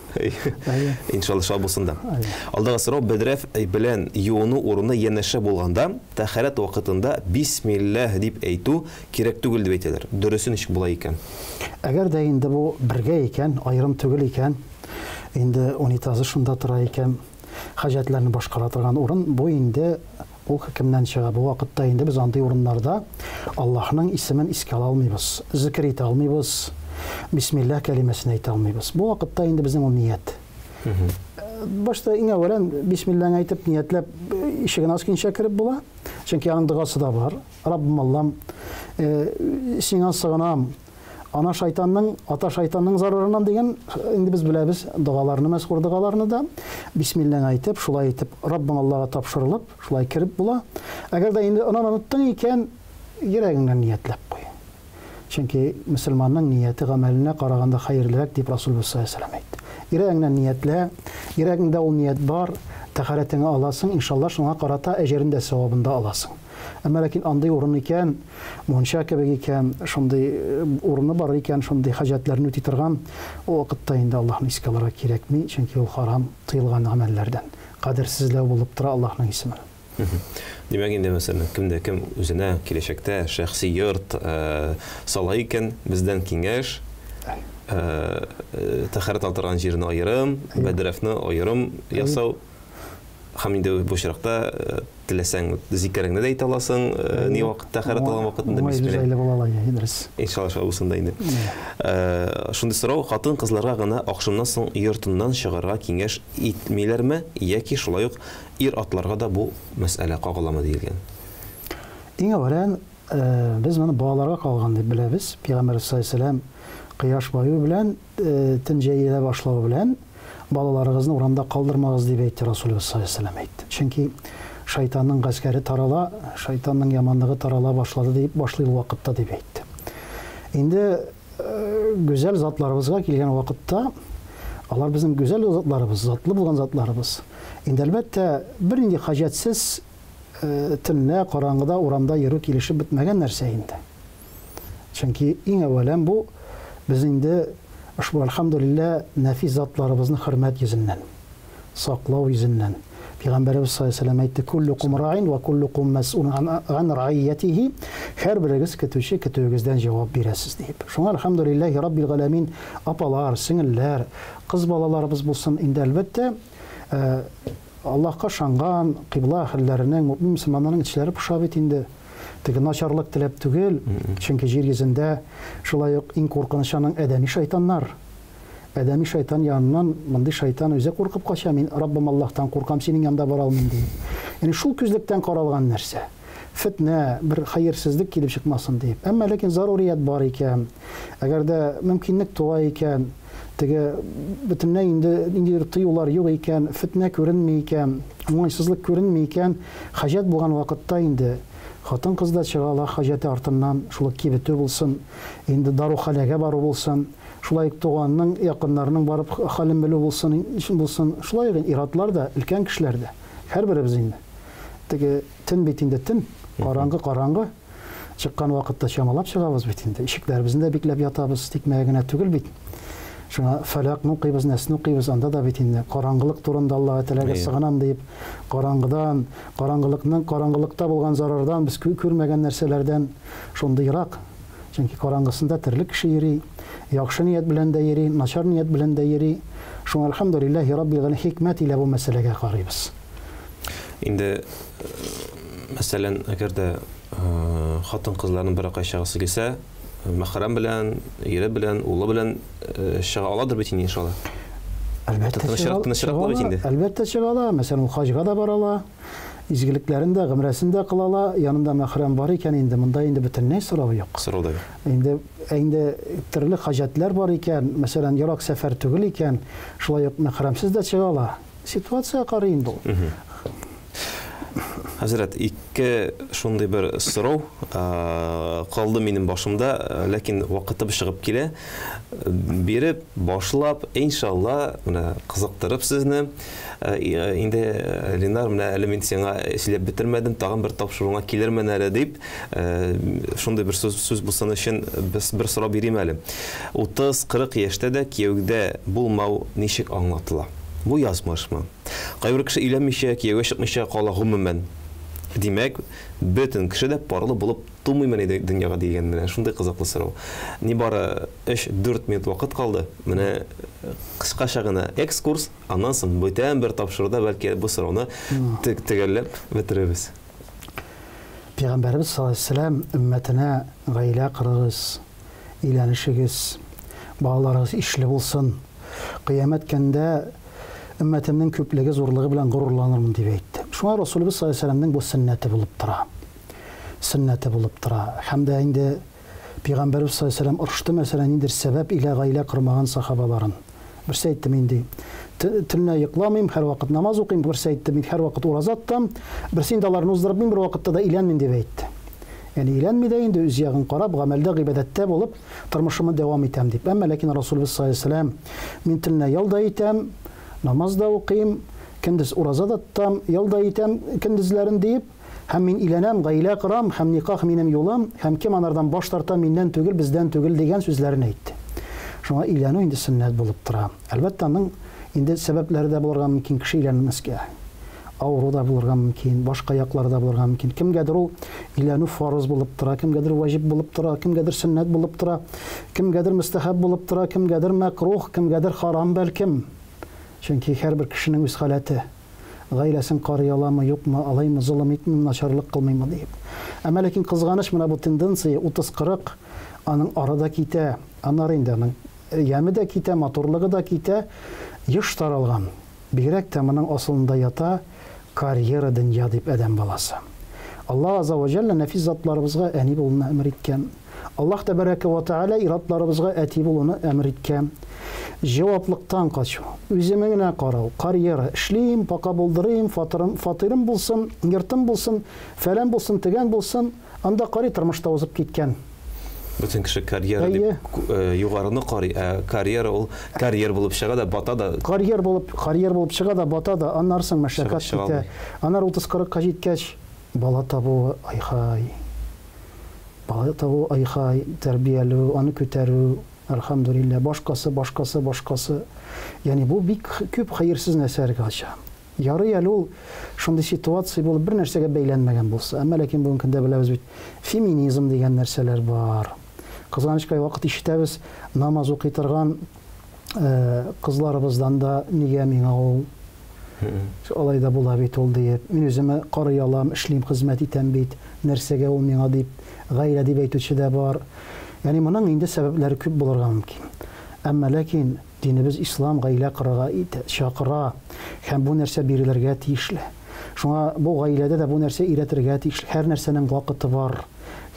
Иншалла шулай булсын да. Алдагы сорау бәдрәф белән юыну урыны янәшә булганда, тәһарәт вакытында бисмилләһ дип әйтү кирәк түгел дип әйтәләр. Дөресе ничек була икән? Әгәр дә инде бу бергә икән, аерым түгел икән, инде унитазы шунда тора икән, хаҗәтләрне башкара торган урын, бу инде ул хөкемнән чыга. Бу вакытта инде без андый урыннарда Аллаһның исемен искә ала алмыйбыз, зикер итә алмыйбыз, бисмиллаһ кәлимәсен әйтә алмыйбыз. Бу вакытта инде безнең ул ният. Башта иң әүвәлән бисмиллаһны әйтеп, ниятләп ишеген аз көнчә кереп була. Чөнки аның догасы да бар. Раббым Аллам, сиңа сыгынам. Ана шайтанның, ата шайтанның зарарыннан дигән, инде без беләбез догаларны, мәзкур догаларны да. Бисмиллаһны әйтеп, шулай итеп Раббың Аллага тапшырылып, шулай кереп була. Әгәр дә инде анан оныттың икән, йөрәгеңнән ниятләп куй. Чөнки мөселманның нияте гамәленә караганда хәерлерәк дип Расулыбыз саллаллаһу алейһи ва сәлләм әйтте. Йөрәгеңнән ниятлә, йөрәгеңдә ул ният бар, тәһарәтеңне аласың, иншалла шуңа карата әҗерен дә, савабын да аласың. Әмма ләкин андый урын икән, мунча кебек икән, шундый урыны бар икән, шундый хаҗәтләрне үти торган, ул вакытта инде Аллаһны искә алырга кирәкми, чөнки ул харам, тыелган гамәлләрдән. Кадерсезләү булып тора Аллаһның исемен. Димәк, инде, мәсәлән, кем дә кем үзенә киләчәктә шәхси йорт сала икән, бездән киңәш, тәһарәт ала торган җирне аерым, бәдрәфне аерым ясау. Һәм инде бу очракта теләсәң зикереңне дә әйтә аласың, ни вакытта тәһарәт алган вакытында бисмилла. Уңай була ала, дөрес. Иншалла шулай булсын да инде. Шундый сорау, хатын-кызларга гына ахшамнан соң йортыннан чыгарга киңәш итмиләрме яки шулай ук ир-атларга да бу мәсьәлә кагыламы диелгән? Иң әүвәлән без моны балаларга кагылган дип беләбез. Пәйгамбәрбез саллаллаһу алейһи ва сәлләм кояш баю белән, төн җәелә башлавы белән балаларыгызны урамда калдырмагыз дип әйтте Расулыбыз саллаллаһу алейһи ва сәлләм әйтте. Чөнки шайтанның гаскәре тарала, шайтанның яманлыгы тарала башлады дип башлый ул вакытта дип әйтте. Инде гүзәл затларыбызга килгән вакытта, алар безнең гүзәл затларыбыз, затлы булган затларыбыз. Инде әлбәттә, бернинди хаҗәтсез төнлә караңгыда урамда йөрү килешеп бетмәгән нәрсә инде. Чөнки иң әүвәлән бу без инде ошбу әлхәмдүлиллә нәфис затларыбызны хөрмәт йөзеннән, саклау йөзеннән. Пәйгамбәребез саллаллаһу алейһи ва сәлләм әйтте, Куллукум раин ва куллукум мәс'улун ган раиятихи, һәрберегез көтүче, көтүегездән җавап бирәсез, диеп. Шуңа әлхәмдүлилләһи раббил галәмин, апалар, сеңелләр, кыз балаларыбыз булсын, инде әлбәттә, Аллаһка ышанган, кыйбла әһелләренең, мөэмин мөселманнарның эчләре поша бит инде. Теге начарлык теләп түгел, чөнки җир йөзендә шулай ук иң куркынычы аның адәми шайтаннар. Адәми шайтан яныннан мондый шайтан үзе куркып кача, мин Раббым Аллаһтан куркам, синең янда бара алмыйм, ди. Ягъни шул күзлектән каралган нәрсә. Фетнә, бер хәерсезлек килеп чыкмасын дип. Әмма ләкин зарурият бар икән, әгәр дә мөмкинлек туа икән, теге бөтенләй инде ниндидер тыюлар юк икән, фетнә күренми икән, уңайсызлык күренми икән, хаҗәт булган вакытта инде хатын-кыз да чыга ала хаҗәте артыннан, шул ук кибетү булсын, инде даруханәгә бару булсын, Шулай ук туганның, якыннарының барып хәлен белү булсын, булсын. Шулай ук ир-атлар да, өлкән кешеләр дә. Һәрберебез инде. Теге төн бит инде төн, караңгы караңгы. Чыккан вакытта чамалап чыгабыз бит инде. Ишекләребезне дә бикләп ятабыз, тикмәгә генә түгел бит. Шуңа Фәләкне укыйбыз, Нәсне укыйбыз, анда да бит инде караңгылык турында Аллаһы Тәгаләгә сыгынам диеп, караңгыдан, караңгылыкның, караңгылыкта булган зарардан, без күрмәгән нәрсәләрдән шундыйрак. Чөнки караңгысында төрле кеше йөри, яхшы ният белән дә йөри, начар ният белән дә йөри. Шуңа әлхәмдүлилләһи раббил галәмин хикмәт илә бу мәсьәләгә карыйбыз. Инде, мәсәлән, әгәр дә хатын-кызларның бер кай чыгасы килсә, мәхрәм белән, ире белән, улы белән чыга аладыр бит инде, иншалла. Әлбәттә, чыга ала. Әлбәттә, чыга ала. Мәсәлән, ул хаҗга да бара ала. Изгелекләрен дә, гомрәсен дә кыла ала, янында мәхрәм бар икән инде, монда инде бөтенләй сорау юк. Сорау да юк. Инде, ә инде төрле хаҗәтләр бар икән, мәсәлән, ерак сәфәр түгел икән, шулай ук мәхрәмсез дә чыга ала. Ситуация карый инде ул. Хәзрәт, ике шундый бер сорау калды минем башымда, ләкин вакытым чыгып килә. Биреп, башлап, иншалла, менә кызыктырып сезне, Инде, Ленар, менә әле мин сиңа сөйләп бетермәдем, тагын бер тапшыруыңа килермен әле дип, шундый бер сүз, сүз булсын өчен без бер сорау бирим әле. 30-40 яшьтә дә кияүдә булмау ничек аңлатыла? Бу язмышмы? Кайбер кеше өйләнмичә, кияүгә чыкмыйча кала гомумән. Димәк, бөтен кеше дә парлы булып тумыймыни дөньяга дигән менә шундый кызыклы сорау. Нибары 3-4 минут вакыт калды. Менә кыскача гына экскурс, Аннан соң бүтән бер тапшыруда бәлки бу сорауны төгәлләп бетерербез. Пәйгамбәребез саллаллаһу алейһи вәсәлләм өммәтенә гаилә корыгыз, өйләнешегез, балаларыгыз ишле булсын. Кыямәт көндә өммәтемнең күплеге, зурлыгы белән горурланырмын дип әйтте. Шуңа Расулыбыз саллаллаһу алейһи вәсәлләмнең бу сөннәте булып тора. Сөннәте булып тора. Һәм дә инде Пәйгамбәребез саллаллаһу алейһи ва сәлләм орышты, мәсәлән, ниндидер сәбәп илә гаилә кормаган сахабаларын. Берсе әйтте, мин, ди, төнлә йокламыйм, һәрвакыт намаз укыйм, берсе әйтте, мин һәрвакыт ураза тотам, берсе инде аларны уздырып, мин бервакытта да өйләнмим, дип әйтте. Ягъни өйләнми дә инде, үз ягын карап, гамәлдә, гыйбадәттә булып, тормышымны дәвам итәм, дип. Әмма ләкин Расулыбыз саллаллаһу алейһи ва сәлләм, мин төнлә ял да итәм, намаз да укыйм, көндез ураза да тотам, ял да итәм көндезләрен, диеп, Һәм мин өйләнәм, гаилә корам, һәм никах минем юлым, һәм кем анардан баш тарта, миннән түгел, бездән түгел, дигән сүзләрен әйтте. Шуңа өйләнү инде сөннәт булып тора. Әлбәттә, аның инде сәбәпләре дә булырга мөмкин кеше өйләнмәскә. Авыру да булырга мөмкин, башка яклары да булырга мөмкин. Кемгәдер ул өйләнү фарыз булып тора, кемгәдер ваҗиб булып тора, кемгәдер сөннәт булып тора, кемгәдер мөстәхәб булып тора, кемгәдер мәкруһ, кемгәдер харам бәлкем. Чөнки һәрбер кешенең үз халәте. Гаиләсен карый аламы, юкмы, алаймы, золым итмиме, начарлык кылмыймы диеп. Әмма ләкин кызганыч, менә бу тенденция 30-40, аның ары да китә, аннары инде аның яме дә китә, матурлыгы да китә, еш таралган. Бигрәк тә моның асылында ята карьера дөнья дип адәм баласы. Аллаһ Аза вә Җәллә нәфис затларыбызга әни булуны әмер иткән. Аллаһ Тәбәрәкә вә Тәгалә ир-атларыбызга әти булуны әмер иткән. Җаваплыктан качу, үземә генә карау, карьера, эшлим, пока булдырыйм, фатырым, фатирым булсын, йортым булсын, фәлән булсын, тегән булсын, анда карый тормыш та узып киткән. Бөтен кеше карьера дип югарыны карый, ә карьера ул карьер булып чыга да, бата да. Карьер булып, карьер булып чыга да, бата да, аннары соң мәшәкать китә. Аннары 30-40-ка җиткәч, бала табуы, ай-һай. Бала табу, ай-һай, тәрбияләү, аны күтәрү, әлхәмдүлилләһ, башкасы, башкасы, башкасы. Ягъни бу бик күп хәерсез нәрсәләргә ача. Ярый әле ул шундый ситуация булып бер нәрсәгә бәйләнмәгән булса. Әмма ләкин бүгенге көндә беләбез бит, феминизм дигән нәрсәләр бар. Кызганыч, кайвакыт ишетәбез, намаз укый торган кызларыбыздан да нигә миңа ул алай да була бит ул диеп, мин үземә карый алам, эшлим, хезмәт итәм бит, нәрсәгә ул миңа дип, гаилә дип әйтүче дә бар. Ягъни моның инде сәбәпләре күп булырга мөмкин. Әмма ләкин динебез ислам гаилә корырга итә, чакыра һәм бу нәрсә бирелергә тиешле. Шуңа бу гаиләдә дә бу нәрсә өйрәтергә тиешле. Һәр нәрсәнең вакыты бар,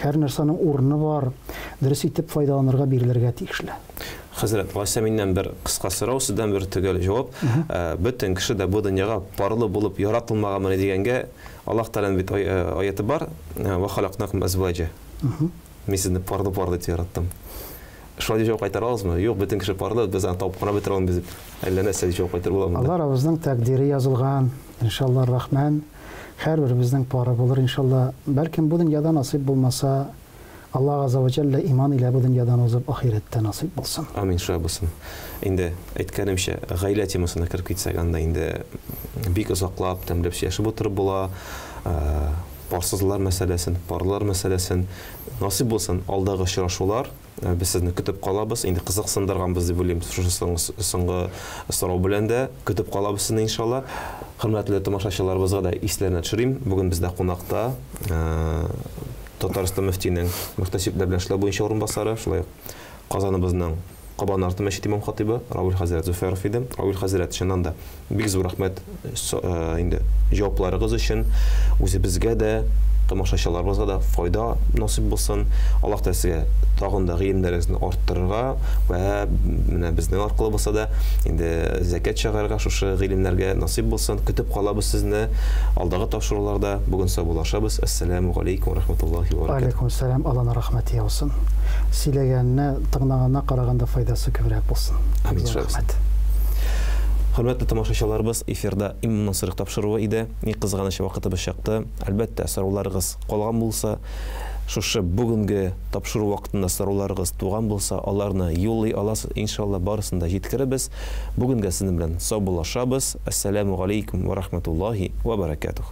һәр нәрсәнең урыны бар, дөрес итеп файдаланырга бирелергә тиешле. Хәзрәт, алайса миннән бер кыска сорау, сездән бер төгәл җавап. Бөтен кеше дә бу дөньяга парлы булып яратылмаганмыни дигәнгә, Аллаһ Тәгаләнең бит аяте бар, Ва халакнакум әзваҗа. Мин сезне парлы-парлы итеп яраттым. Шулай дип җавап кайтара аласызмы? Юк, бөтен кеше парлы, без аны табып кына бетерә алмыйбыз дип. Әллә нәрсә дип җавап кайтарып буламы? Алла Раббыбызның тәкъдире язылган, иншалла рахман, һәрберебезнең пары булыр, иншалла. Бәлкем бу дөньяда насыйп булмаса, Аллаһ Газзә вә Җәллә иман илә бу дөньядан узып, ахирәттә насыйп булсын. Амин, шулай булсын. Инде әйткәнемчә, гаилә темасына кереп китсәк, анда инде бик озаклап, тәмләп сөйләшеп утырып була. Парсызлар мәсьәләсен, парлар мәсьәләсен. Насыйп булсын, алдагы очрашулар. Без сезне көтеп калабыз. Инде кызыксындырганбыз дип уйлыйм, шушы соңгы сорау белән дә көтеп калабыз сезне, иншалла. Хөрмәтле тамашачыларыбызга да исләренә төшерим. Бүген бездә кунакта Татарстан мөфтиенең мөхтәсибләр белән эшләү буенча урынбасары, шулай ук Казаныбызның Кабан арты мәчете имам хатыйбы Равил хәзрәт Зөфәров иде. Равил хәзрәт, чыннан да, бик зур рәхмәт инде җавапларыгыз өчен. Үзебезгә дә, тамашачыларыбызга да файда насыйп булсын. Аллаһ Тәгалә сезгә тагын да гыйлемнәрегезне арттырырга вә менә безнең аркылы булса да инде зәкят чыгарырга шушы гыйлемнәргә насыйп булсын. Көтеп калабыз сезне алдагы тапшыруларда. Бүген саубуллашабыз. Әссәләмү галәйкүм вә рахматуллаһи вә бәрәкәтүһ. Алейкум сәлам, Алланың рәхмәте яусын. Сөйләгәненә, тыңлаганына караганда файдасы күбрәк булсын. Амин, Зур шулай булсын. рәхмәт. Хөрмәтле тамашачыларыбыз, эфирда Имам Насыйров тапшыруы иде. Ни кызганыч, вакытыбыз чыкты. Әлбәттә, сорауларыгыз калган булса, шушы бүгенге тапшыру вакытында сорауларыгыз туган булса, аларны юллый аласыз. Иншалла, барысын да җиткерербез. Бүгенгә сезнең белән саубуллашабыз. Әссәләмү галәйкүм вә рахматуллаһи вә бәрәкәтүһ.